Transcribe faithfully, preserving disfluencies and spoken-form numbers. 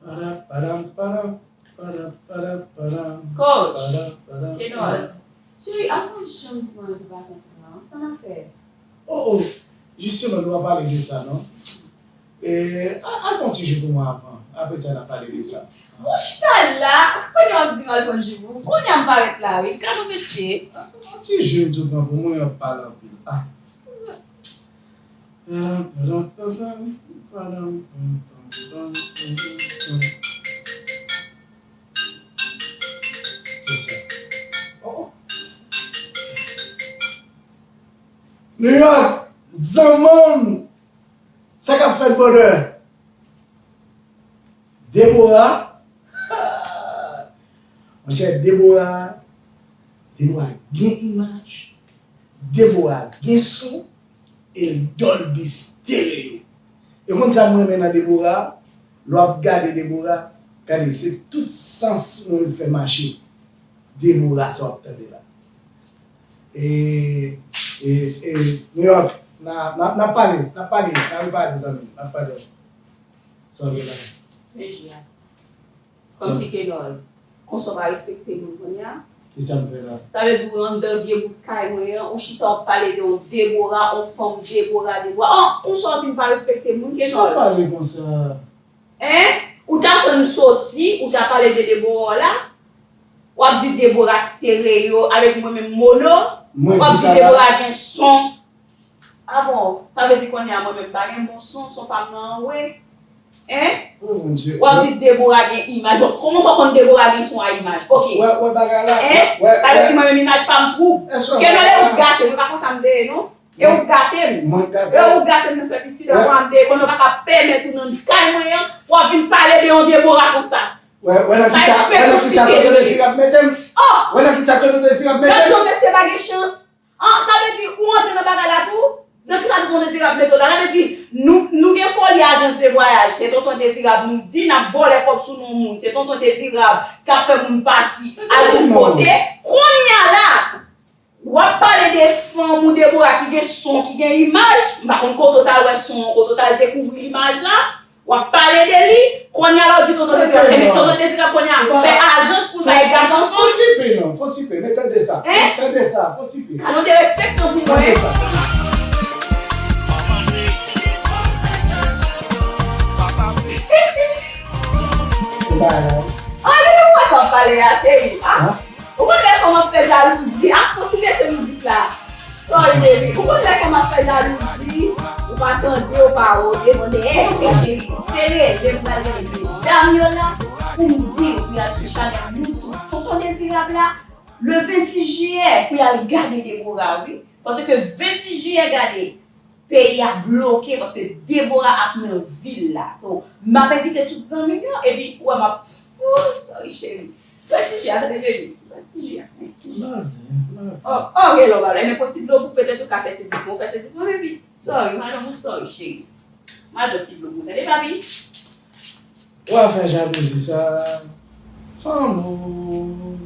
Padam, padam, padam, padam, padam, padam, Coach, padam, padam, Kenol, padam. Cheri, a pa janm di mwen pou vakans lan. Sa n ap fè? Oh, oh, jisteman, nou pa pale de sa, non? E, a- al pran ti ji pou mwen avan. Apre sa, n a pale de sa. Ou chita la, kounye a w ap di m al pran ji pou ou. Kounye a m parèt la, wi. Gade yon mesye. Ti ji m tou pran pou mwen, yo pale anpil. Ah. Kisa? Oh, oh. New York, zanmanm, sa k ap fèt, brother? Deborah? Monchè, Deborah, Deborah gen imaj, Deborah gen son, e l Dolby Stereo. E konn sa m renmen nan Deborah? Lè w ap gade Deborah, gade, se tout sans moun fè mache. Deborah sa w ap tande la. E, e, e New York, n a, n a, n a pale, n a pale, n a repale, zanmi m, n a pale. Sa w gen la? Men ji a. Kòmsi Kenol, konsa w pa respekte moun kounye a. Kisa m fè la? Sa vle di ou anndan vye bout kay mwen an, ou chita w ap pale de yon Deborah, yon fanm Deborah, Deborah. Oh, konsa w vin pa respekte moun, Kenol. Sa w pale konsa? Hein? Ou t ap tann m soti, ou t ap pale de Deborah la? W ap di Deborah Stereo, ale di mwen menm mono. Mwen W ap di di sa la. Deborah gen son. Ah bon, sa vle di kounye a mwen menm pa gen bon son, son pa m nan anwe. Hein? Oh mon Dieu. W ap di Deborah gen imaj. Bon, kòman fò konn Deborah gen son a imaj? Ok. Wè, wè bagay la. Hein? Wè, Sa vle wè. Di mwen menm imaj pa m twoup. Èske Kenol, e bagay ou la? Gate m, ou pa konsa m te ye, non? E ou gate m. Mwen gate. E ou gate m nan fè pitit, avan m te ye, konnen w pa ka pèmèt ou nan kay mwen an, w ap vin pale de yon Deborah konsa. Wè, wè nan Sa kisa, eksprè wè nan pou kisa site Tonton li. Dezirab mete m? Oh! Wè nan kisa Tonton Dezirab mete Gade m? Jan mesye pa gen chans. Ah, sa vle di ou antre nan bagay la tou? Nan kisa Tonton Dezirab mete w la? Sa vle di nou, nou gen foli ajans de vwayaj. Se Tonton Dezirab nou di n ap vòlè kòb sou non moun. Se Tonton Dezirab k ap fè moun pati al tout kote. Kounye a la, w ap pale de fanm ou Deborah ki gen son, ki gen imaj. M pa konn kote w t al wè son an, kote w t al dekouvri imaj la. W ap pale de li, kounye a la w di Tonton Dezirab. Enben Tonton Dezirab kounye a fè ajans pou l bay gason fanm. Fon ti pe non, fon ti pe, men tande sa. Hein? Tande sa, fon ti pe. Ka nou derespektan pou mwen. Tande sa. Ou pa non. Ah, men nou wè sa w pale a, cheri. Ah, ou konn lè fanm ap fè jalouzi. Ah, fò ti bese mizik la. Sorry, baby. Ou konn lè fanm ap fè jalouzi, ou pa tande, ou pa wòde, bon, de, hey, hey, cheri, sere, lè m pral gen medam yo la, pou m di, pou y al sou chanèl YouTube, Tonton Dezirab la, le vennsis jiyè, pou y al gade Deborah, wi. Paske vennsis jiyè, gade, peyi a bloke, paske Deborah ap nan vil la. So, m ap envite tout zanmi m yo, epi, ou wè, m ap, ooh, sorry, cheri. Pran ti ji a, tande, baby. Pran ti ji a, pran ti ji a. Mwen, mwen. Oh, oh, gen lòm alò. Enben, pran ti dlo pou petèt ou ka fè sezisman. Ou fè sezisman, baby? Sorry, my love, sorry, cheri. Mwen al pran ti dlo pou ou, tande, papi? Ou a fè jalouzi sa. Fanm ou.